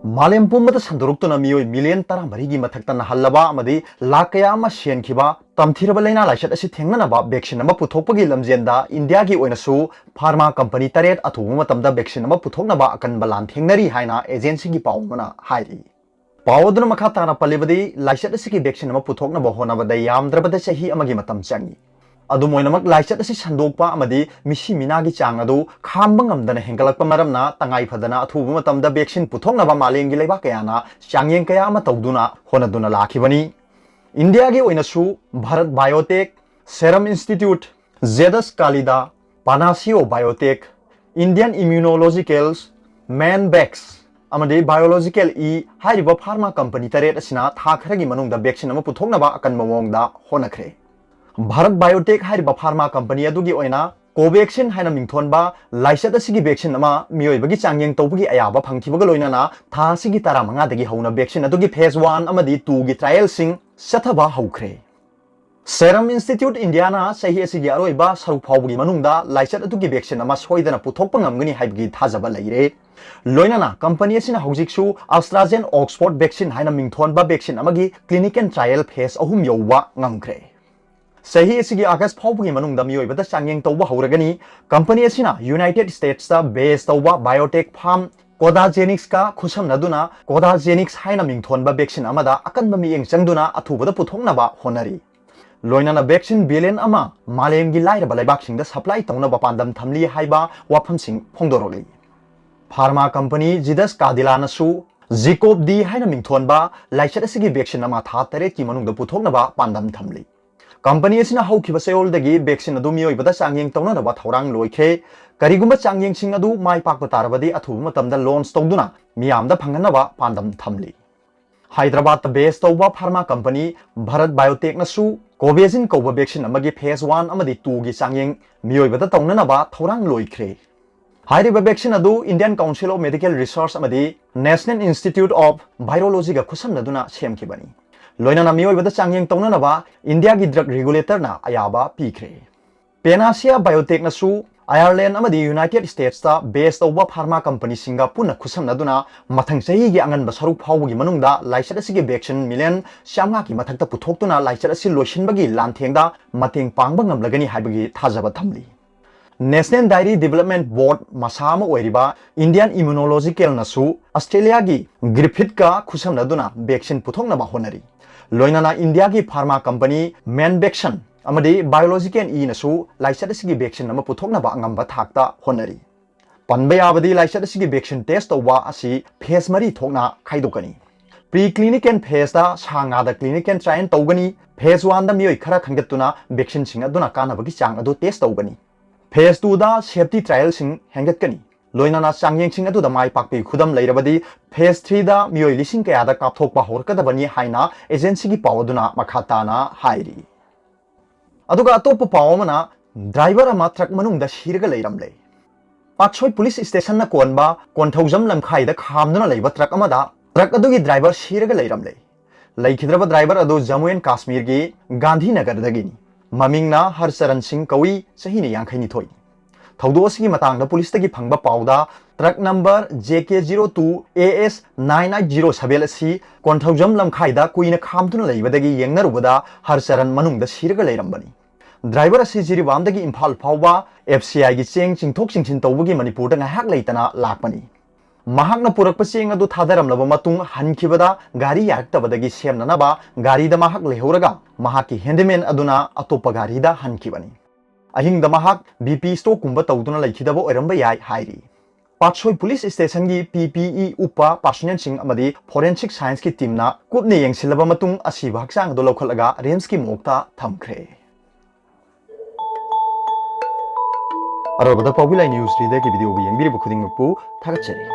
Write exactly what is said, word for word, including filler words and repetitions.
ꯃꯥꯂꯦꯝ ꯄꯨꯝꯕꯗ ꯁꯟꯗꯣꯔꯛꯇꯨꯅ ꯃꯤꯑꯣꯏ ꯃꯤꯂꯤꯌꯟ ꯇꯔꯥꯃꯔꯤꯒꯤ ꯃꯊꯛꯇ ꯅꯥꯍꯜꯂꯕ ꯑꯃꯗꯤ ꯂꯥꯈ ꯀꯌꯥ ꯑꯃ ꯁꯤꯍꯟꯈꯤꯕ ꯇꯝꯊꯤꯔꯕ ꯂꯥꯏꯅꯥ ꯂꯥꯏꯆꯠ ꯑꯁꯤ ꯊꯦꯡꯅꯅꯕ ꯚꯦꯛꯁꯤꯟ ꯑꯃ ꯄꯨꯊꯣꯛꯄꯒꯤ ꯂꯝꯖꯦꯟꯗ ꯏꯟꯗꯤꯌꯥꯒꯤ ꯑꯣꯏꯅꯁꯨ ꯐꯥꯔꯃꯥ ꯀꯝꯄꯅꯤ ꯇꯔꯦꯠ ꯑꯊꯨꯕ ꯃꯇꯝꯗ ꯚꯦꯛꯁꯤꯟ ꯑꯃ ꯄꯨꯊꯣꯛꯅꯕ ꯑꯀꯟꯕ ꯂꯥꯟꯊꯦꯡꯅꯔꯤ ꯍꯥꯏꯅ ꯑꯦꯖꯦꯟꯁꯤꯒꯤ ꯄꯥꯎ ꯑꯃꯅ ꯍꯥꯏꯔꯤ꯫ ꯄꯥꯎ ꯑꯗꯨꯅ ꯃꯈꯥ ꯇꯥꯅ ꯄꯜꯂꯤꯕꯗꯤ, ꯂꯥꯏꯆꯠ ꯑꯁꯤꯒꯤ ꯚꯦꯛꯁꯤꯟ ꯑꯃ ꯄꯨꯊꯣꯛꯅꯕ ꯍꯣꯠꯅꯕꯗ ꯌꯥꯝꯗ꯭ꯔꯕꯗ ꯆꯍꯤ ꯑꯃꯒꯤ ꯃꯇꯝ ꯆꯪꯏ꯫ ꯑꯗꯨꯝ ꯑꯣꯏꯅꯃꯛ, ꯂꯥꯏꯆꯠ ꯑꯁꯤ ꯁꯟꯗꯣꯛꯄ ꯑꯃꯗꯤ ꯃꯤꯁꯤ ꯃꯤꯅꯥꯒꯤ ꯆꯥꯡ ꯑꯗꯨ ꯈꯥꯝꯕ ꯉꯝꯗꯅ ꯍꯦꯟꯒꯠꯂꯛꯄ ꯃꯔꯝꯅ, ꯇꯉꯥꯏ ꯐꯗꯅ ꯑꯊꯨꯕ ꯃꯇꯝꯗ ꯚꯦꯛꯁꯤꯟ ꯄꯨꯊꯣꯛꯅꯕ ꯃꯥꯂꯦꯝꯒꯤ ꯂꯩꯕꯥꯛ ꯀꯌꯥꯅ ꯆꯥꯡꯌꯦꯡ ꯀꯌꯥ ꯑꯃ ꯇꯧꯗꯨꯅ ꯍꯣꯠꯅꯗꯨꯅ ꯂꯥꯛꯈꯤꯕꯅꯤ꯫ ꯏꯟꯗꯤꯌꯥꯒꯤ ꯑꯣꯏꯅꯁꯨ Bharat biotech, serum institute, Zydus ꯀꯥꯂꯤꯗꯥ, Panacea biotech, Indian immunologicals, Mynvax ꯑꯃꯗꯤ ꯕꯥꯏꯑꯣꯂꯣꯖꯤꯀꯦꯜ ꯏ ꯍꯥꯏꯔꯤꯕ ꯐꯥꯔꯃꯥ ꯀꯝꯄꯅꯤ ꯇꯔꯦꯠ ꯑꯁꯤꯅ ꯊꯥ ꯈꯔꯒꯤ ꯃꯅꯨꯡꯗ ꯚꯦꯛꯁꯤꯟ ꯑꯃ ꯄꯨꯊꯣꯛꯅꯕ ꯑꯀꯟꯕ ꯃꯑꯣꯡꯗ ꯍꯣꯠꯅꯈ꯭ꯔꯦ꯫ ꯚꯥꯔꯠ ꯕꯥꯏꯑꯣꯇꯦꯛ ꯍꯥꯏꯔꯤꯕ ꯐꯥꯔꯃꯥ ꯀꯝꯄꯅꯤ ꯑꯗꯨꯒꯤ ꯑꯣꯏꯅ ꯀꯣꯚꯦꯛꯁꯤꯟ ꯍꯥꯏꯅ ꯃꯤꯡꯊꯣꯟꯕ ꯂꯥꯏꯆꯠ ꯑꯁꯤꯒꯤ ꯚꯦꯛꯁꯤꯟ ꯑꯃ ꯃꯤꯑꯣꯏꯕꯒꯤ ꯆꯥꯡꯌꯦꯡ ꯇꯧꯕꯒꯤ ꯑꯌꯥꯕ ꯐꯪꯈꯤꯕꯒ ꯂꯣꯏꯅꯅ ꯊꯥ ꯑꯁꯤꯒꯤ ꯇꯔꯥꯃꯉꯥꯗꯒꯤ ꯍꯧꯅ ꯚꯦꯛꯁꯤꯟ ꯑꯗꯨꯒꯤ ꯐꯦꯖ ꯋꯥꯟ ꯑꯃꯗꯤ ꯇꯨꯒꯤ ꯇ꯭ꯔꯥꯏꯌꯦꯜꯁꯤꯡ ꯆꯠꯊꯕ ꯍꯧꯈ꯭ꯔꯦ꯫ ꯁꯦꯔꯝ ꯏꯟꯁꯇꯤꯇ꯭ꯌꯨꯠ ꯏꯟꯗꯤꯌꯥꯅ ꯆꯍꯤ ꯑꯁꯤꯒꯤ ꯑꯔꯣꯏꯕ ꯁꯔꯨꯛ ꯐꯥꯎꯕꯒꯤ ꯃꯅꯨꯡꯗ ꯂꯥꯏꯆꯠ ꯑꯗꯨꯒꯤ ꯚꯦꯛꯁꯤꯟ ꯑꯃ ꯁꯣꯏꯗꯅ ꯄꯨꯊꯣꯛꯄ ꯉꯝꯒꯅꯤ ꯍꯥꯏꯕꯒꯤ ꯊꯥꯖꯕ ꯂꯩꯔꯦ꯫ ꯂꯣꯏꯅꯅ ꯀꯝꯄꯅꯤ ꯑꯁꯤꯅ ꯍꯧꯖꯤꯛꯁꯨ AstraZen Oxford vaccine ꯍꯥꯏꯅ ꯃꯤꯡꯊꯣꯟꯕ ꯚꯦꯛꯁꯤꯟ ꯑꯃꯒꯤ ꯀ꯭ꯂꯤꯅꯤꯀꯦꯜ ꯇ꯭ꯔꯥꯏꯌꯦꯜ ꯐꯦꯖ ꯑꯍꯨꯝ ꯌꯧꯕ ꯉꯝꯈ꯭ꯔꯦ꯫ ꯆꯍꯤ ꯑꯁꯤꯒꯤ ꯑꯥꯒꯁ ꯐꯥꯎꯕꯒꯤ ꯃꯅꯨꯡꯗ ꯃꯤꯑꯣꯏꯕꯗ ꯆꯥꯡꯌꯦꯡ ꯇꯧꯕ ꯍꯧꯔꯒꯅꯤ꯫ ꯀꯝꯄꯅꯤ ꯑꯁꯤꯅ ꯌꯨꯅꯥꯏꯇꯦꯗ ꯁ꯭ꯇꯦꯠꯁꯇ ꯕꯦꯖ ꯇꯧꯕ ꯕꯥꯏꯑꯣꯇꯦꯛ ꯐꯥꯔꯝ ꯀꯣꯗꯥꯖꯦꯅꯤꯛꯁꯀ ꯈꯨꯠꯁꯝꯅꯗꯨꯅ ꯀꯣꯗꯥꯖꯦꯅꯤꯛꯁ ꯍꯥꯏꯅ ꯃꯤꯡꯊꯣꯟꯕ ꯚꯦꯛꯁꯤꯟ ꯑꯃꯗ ꯑꯀꯟꯕ ꯃꯤꯠꯌꯦꯡ ꯆꯪꯗꯨꯅ ꯑꯊꯨꯕꯗ ꯄꯨꯊꯣꯛꯅꯕ ꯍꯣꯠꯅꯔꯤ꯫ ꯂꯣꯏꯅꯅ ꯚꯦꯛꯁꯤꯟ ꯕꯤꯂꯤꯌꯟ ꯑꯃ ꯃꯥꯂꯦꯝꯒꯤ ꯂꯥꯏꯔꯕ ꯂꯩꯕꯥꯛꯁꯤꯡꯗ ꯁꯄ꯭ꯂꯥꯏ ꯇꯧꯅꯕ ꯄꯥꯟꯗꯝ ꯊꯝꯂꯤ ꯍꯥꯏꯕ ꯋꯥꯐꯝꯁꯤꯡ ꯐꯣꯡꯗꯣꯔꯛꯂꯤ꯫ ꯐꯥꯔꯃꯥ ꯀꯝꯄꯅꯤ ꯖꯤꯗꯁ ꯀꯥꯗꯤꯂꯥꯅꯁꯨ ꯖꯤꯀꯣꯞ ꯗꯤ ꯍꯥꯏꯅ ꯃꯤꯡꯊꯣꯟꯕ ꯂꯥꯏꯆꯠ ꯑꯁꯤꯒꯤ ꯚꯦꯛꯁꯤꯟ ꯑꯃ ꯊꯥ ꯇꯔꯦꯠꯀꯤ ꯃꯅꯨꯡꯗ ꯄꯨꯊꯣꯛꯅꯕ ꯄꯥꯟꯗꯝ ꯊꯝꯂꯤ꯫ ꯀꯝꯄꯅꯤ ꯑꯁꯤꯅ ꯍꯧꯈꯤꯕ ꯆꯌꯣꯜꯗꯒꯤ ꯚꯦꯛꯁꯤꯟ ꯑꯗꯨ ꯃꯤꯑꯣꯏꯕꯗ ꯆꯥꯡꯌꯦꯡ ꯇꯧꯅꯅꯕ ꯊꯧꯔꯥꯡ ꯂꯣꯏꯈ꯭ꯔꯦ꯫ ꯀꯔꯤꯒꯨꯝꯕ ꯆꯥꯡꯌꯦꯡꯁꯤꯡ ꯑꯗꯨ ꯃꯥꯏ ꯄꯥꯛꯄ ꯇꯥꯔꯕꯗꯤ ꯑꯊꯨꯕ ꯃꯇꯝꯗ ꯂꯣꯟꯆ ꯇꯧꯗꯨꯅ ꯃꯤꯌꯥꯝꯗ ꯐꯪꯍꯟꯅꯕ ꯄꯥꯟꯗꯝ ꯊꯝꯂꯤ꯫ ꯍꯥꯏꯗ꯭ꯔꯕꯥꯗꯇ ꯕꯦꯖ ꯇꯧꯕ ꯐꯥꯔꯃꯥ ꯀꯝꯄꯅꯤ ꯚꯥꯔꯠ ꯕꯥꯏꯑꯣꯇꯦꯛꯅꯁꯨ ꯀꯣꯚꯦꯖꯤꯟ ꯀꯧꯕ ꯚꯦꯛꯁꯤꯟ ꯑꯃꯒꯤ ꯐꯦꯖ ꯋꯥꯟ ꯑꯃꯗꯤ ꯇꯨꯒꯤ ꯆꯥꯡꯌꯦꯡ ꯃꯤꯑꯣꯏꯕꯗ ꯇꯧꯅꯅꯕ ꯊꯧꯔꯥꯡ ꯂꯣꯏꯈ꯭ꯔꯦ꯫ ꯍꯥꯏꯔꯤꯕ ꯚꯦꯛꯁꯤꯟ ꯑꯗꯨ Indian Council of Medical Research ꯑꯃꯗꯤ National Institute of Virologyꯒ ꯈꯨꯠꯁꯝꯅꯗꯨꯅ ꯁꯦꯝꯈꯤꯕꯅꯤ꯫ ꯂꯣꯏꯅꯅ ꯃꯤꯑꯣꯏꯕꯗ ꯆꯥꯡꯌꯦꯡ ꯇꯧꯅꯅꯕ ꯏꯟꯗꯤꯌꯥꯒꯤ ꯗ꯭ꯔꯒ ꯔꯤꯒꯨꯂꯦꯇꯔꯅ ꯑꯌꯥꯕ ꯄꯤꯈ꯭ꯔꯦ꯫ ꯄꯦꯅꯥꯁꯤꯌꯥ ꯕꯥꯏꯑꯣꯇꯦꯛꯅꯁꯨ ꯑꯥꯌꯔꯂꯦꯟꯗ ꯑꯃꯗꯤ ꯌꯨꯅꯥꯏꯇꯦꯗ ꯁ꯭ꯇꯦꯠꯁꯇ ꯕꯦꯖ ꯇꯧꯕ ꯐꯥꯔꯃꯥ ꯀꯝꯄꯅꯤꯁꯤꯡꯒ ꯄꯨꯟꯅ ꯈꯨꯠꯁꯝꯅꯗꯨꯅ ꯃꯊꯪ ꯆꯍꯤꯒꯤ ꯑꯉꯟꯕ ꯁꯔꯨꯛ ꯐꯥꯎꯕꯒꯤ ꯃꯅꯨꯡꯗ ꯂꯥꯏꯆꯠ ꯑꯁꯤꯒꯤ ꯚꯦꯛꯁꯤꯟ ꯃꯤꯂꯤꯌꯟ ꯆꯥꯝꯃꯉꯥꯒꯤ ꯃꯊꯛꯇ ꯄꯨꯊꯣꯛꯇꯨꯅ ꯂꯥꯏꯆꯠ ꯑꯁꯤ ꯂꯣꯏꯁꯤꯟꯕꯒꯤ ꯂꯥꯟꯊꯦꯡꯗ ꯃꯇꯦꯡ ꯄꯥꯡꯕ ꯉꯝꯂꯒꯅꯤ ꯍꯥꯏꯕꯒꯤ ꯊꯥꯖꯕ ꯊꯝꯂꯤ꯫ ꯅꯦꯁꯅꯦꯜ ꯗꯥꯏꯔꯤ ꯗꯤꯕꯦꯂꯞꯃꯦꯟꯠ ꯕꯣꯔꯗ ꯃꯁꯥ ꯑꯃ ꯑꯣꯏꯔꯤꯕ ꯏꯟꯗꯤꯌꯟ ꯏꯃ꯭ꯌꯨꯅꯣꯂꯣꯖꯤꯀꯦꯜꯅꯁꯨ ꯑꯁꯇ꯭ꯔꯦꯂꯤꯌꯥꯒꯤ ꯒ꯭ꯔꯤꯐꯤꯊꯀ ꯈꯨꯠꯁꯝꯅꯗꯨꯅ ꯚꯦꯛꯁꯤꯟ ꯄꯨꯊꯣꯛꯅꯕ ꯍꯣꯠꯅꯔꯤ꯫ ꯂꯣꯏꯅꯅ ꯏꯟꯗꯤꯌꯥꯒꯤ ꯐꯥꯔꯃꯥ ꯀꯝꯄꯅꯤ ꯃꯦꯟꯕꯦꯛꯁꯟ ꯑꯃꯗꯤ ꯕꯥꯏꯑꯣꯂꯣꯖꯤꯀꯦꯜ ꯏꯅꯁꯨ ꯂꯥꯏꯆꯠ ꯑꯁꯤꯒꯤ ꯚꯦꯛꯁꯤꯟ ꯑꯃ ꯄꯨꯊꯣꯛꯅꯕ ꯑꯉꯝꯕ ꯊꯥꯛꯇ ꯍꯣꯠꯅꯔꯤ꯫ ꯄꯟꯕ ꯌꯥꯕꯗꯤ ꯂꯥꯏꯆꯠ ꯑꯁꯤꯒꯤ ꯚꯦꯛꯁꯤꯟ ꯇꯦꯁ ꯇꯧꯕ ꯑꯁꯤ ꯐꯦꯖ ꯃꯔꯤ ꯊꯣꯛꯅ ꯈꯥꯏꯗꯣꯛꯀꯅꯤ꯫ ꯄ꯭ꯔꯤ ꯀ꯭ꯂꯤꯅꯤꯀꯦꯜ ꯐꯦꯖꯇ ꯁꯥ ꯉꯥꯗ ꯀ꯭ꯂꯤꯅꯤꯀꯦꯜ ꯇ꯭ꯔꯥꯏꯌꯦꯜ ꯇꯧꯒꯅꯤ꯫ ꯐꯦꯖ ꯋꯥꯟꯗ ꯃꯤꯑꯣꯏ ꯈꯔ ꯈꯟꯒꯠꯇꯨꯅ ꯚꯦꯛꯁꯤꯟꯁꯤꯡ ꯑꯗꯨꯅ ꯀꯥꯟꯅꯕꯒꯤ ꯆꯥꯡ ꯑꯗꯨ ꯇꯦꯁ ꯇꯧꯒꯅꯤ꯫ ꯐꯦꯖ ꯇꯨꯗ ꯁꯦꯐꯇꯤ ꯇ꯭ꯔꯥꯏꯌꯦꯜꯁꯤꯡ ꯍꯦꯟꯒꯠꯀꯅꯤ꯫ ꯂꯣꯏꯅꯅ ꯆꯥꯡꯌꯦꯡꯁꯤꯡ ꯑꯗꯨꯗ ꯃꯥꯏ ꯄꯥꯛꯄꯒꯤ ꯈꯨꯗꯝ ꯂꯩꯔꯕꯗꯤ ꯐꯦꯖ ꯊ꯭ꯔꯤꯗ ꯃꯤꯑꯣꯏ ꯂꯤꯁꯤꯡ ꯀꯌꯥꯗ ꯀꯥꯞꯊꯣꯛꯄ ꯍꯧꯔꯛꯀꯗꯕꯅꯤ ꯍꯥꯏꯅ ꯑꯦꯖꯦꯟꯁꯤꯒꯤ ꯄꯥꯎ ꯑꯗꯨꯅ ꯃꯈꯥ ꯇꯥꯅ ꯍꯥꯏꯔꯤ꯫ ꯑꯗꯨꯒ ꯑꯇꯣꯞꯄ ꯄꯥꯎ ꯑꯃꯅ, ꯗ꯭ꯔꯥꯏꯚꯔ ꯑꯃ ꯇ꯭ꯔꯛ ꯃꯅꯨꯡꯗ ꯁꯤꯔꯒ ꯂꯩꯔꯝꯂꯦ꯫ ꯄꯥꯠꯁꯣꯏ ꯄꯨꯂꯤꯁ ꯁ꯭ꯇꯦꯁꯟꯅ ꯀꯣꯟꯕ ꯀꯣꯟꯊꯧꯖꯝ ꯂꯝꯈꯥꯏꯗ ꯈꯥꯝꯗꯨꯅ ꯂꯩꯕ ꯇ꯭ꯔꯛ ꯑꯃꯗ ꯇ꯭ꯔꯛ ꯑꯗꯨꯒꯤ ꯗ꯭ꯔꯥꯏꯚꯔ ꯁꯤꯔꯒ ꯂꯩꯔꯝꯂꯦ꯫ ꯂꯩꯈꯤꯗ꯭ꯔꯕ ꯗ꯭ꯔꯥꯏꯚꯔ ꯑꯗꯨ ꯖꯝꯃꯨ ꯑꯦꯟ ꯀꯥꯁꯃꯤꯔꯒꯤ ꯒꯥꯟꯙꯤꯅꯒꯔꯗꯒꯤꯅꯤ꯫ ꯃꯃꯤꯡꯅ ꯍꯔꯆꯔꯟ ꯁꯤꯡ ꯀꯧꯏ, ꯆꯍꯤꯅ ꯌꯥꯡꯈꯩꯅꯤꯊꯣꯏꯅꯤ꯫ ꯊꯧꯗꯣꯛ ꯑꯁꯤꯒꯤ ꯃꯇꯥꯡꯗ ꯄꯨꯂꯤꯁꯇꯒꯤ ꯐꯪꯕ ꯄꯥꯎꯗ, truck number J K zero two A S nine eight zero seven ꯑꯁꯤ ꯀꯣꯟꯊꯧꯖꯝ ꯂꯝꯈꯥꯏꯗ ꯀꯨꯏꯅ ꯈꯥꯝꯗꯨꯅ ꯂꯩꯕꯗꯒꯤ ꯌꯦꯡꯅꯔꯨꯕꯗ ꯍꯔꯆꯔꯟ ꯃꯅꯨꯡꯗ ꯁꯤꯔꯒ ꯂꯩꯔꯝꯕꯅꯤ꯫ ꯗ꯭ꯔꯥꯏꯚꯔ ꯑꯁꯤ ꯖꯤꯔꯤꯕꯥꯝꯗꯒꯤ ꯏꯝꯐꯥꯜ ꯐꯥꯎꯕ F C Iꯒꯤ ꯆꯦꯡ ꯆꯤꯡꯊꯣꯛ ꯆꯤꯡꯁꯤꯟ ꯇꯧꯕꯒꯤ ꯃꯅꯤꯄꯨꯔꯗ ꯉꯥꯏꯍꯥꯛ ꯂꯩꯇꯅ ꯂꯥꯛꯄꯅꯤ꯫ ꯃꯍꯥꯛꯅ ꯄꯨꯔꯛꯄ ꯆꯦꯡ ꯑꯗꯨ ꯊꯥꯗꯔꯝꯂꯕ ꯃꯇꯨꯡ ꯍꯟꯈꯤꯕꯗ ꯒꯥꯔꯤ ꯌꯥꯔꯛꯇꯕꯗꯒꯤ ꯁꯦꯝꯅꯅꯕ ꯒꯥꯔꯤꯗ ꯃꯍꯥꯛ ꯂꯩꯍꯧꯔꯒ ꯃꯍꯥꯛꯀꯤ ꯍꯦꯟꯗꯤꯃꯦꯟ ꯑꯗꯨꯅ ꯑꯇꯣꯞꯄ ꯒꯥꯔꯤꯗ ꯍꯟꯈꯤꯕꯅꯤ꯫ ꯑꯍꯤꯡꯗ ꯃꯍꯥꯛ B P strokeꯀꯨꯝꯕ ꯇꯧꯗꯨꯅ ꯂꯩꯈꯤꯗꯕ ꯑꯣꯏꯔꯝꯕ ꯌꯥꯏ ꯍꯥꯏꯔꯤ꯫ ꯄꯥꯠꯁꯣꯏ ꯄꯨꯂꯤꯁ ꯁ꯭ꯇꯦꯁꯟꯒꯤ P P E ꯎꯞꯄ ꯄꯥꯔꯁꯣꯅꯦꯜꯁꯤꯡ ꯑꯃꯗꯤ ꯐꯣꯔꯦꯟꯁꯤꯛ ꯁꯥꯏꯟꯁꯀꯤ ꯇꯤꯝꯅ ꯀꯨꯞꯅ ꯌꯦꯡꯁꯤꯜꯂꯕ ꯃꯇꯨꯡ ꯑꯁꯤꯕ ꯍꯛꯆꯥꯡ ꯑꯗꯨ ꯂꯧꯈꯠꯂꯒ ꯔꯤꯝꯁꯀꯤ ꯃꯣꯔꯒꯇ ꯊꯝꯈ꯭ꯔꯦ꯫ ꯑꯔꯣꯏꯕꯗ ꯄꯥꯎꯕꯤ ꯂꯥꯏ ꯅ꯭ꯌꯨꯁ ꯔꯤꯗꯔꯒꯤ ꯚꯤꯗꯤꯑꯣꯕꯨ ꯌꯦꯡꯕꯤꯔꯤꯕ ꯈꯨꯗꯤꯡꯃꯛꯄꯨ ꯊꯥꯒꯠꯆꯔꯤ꯫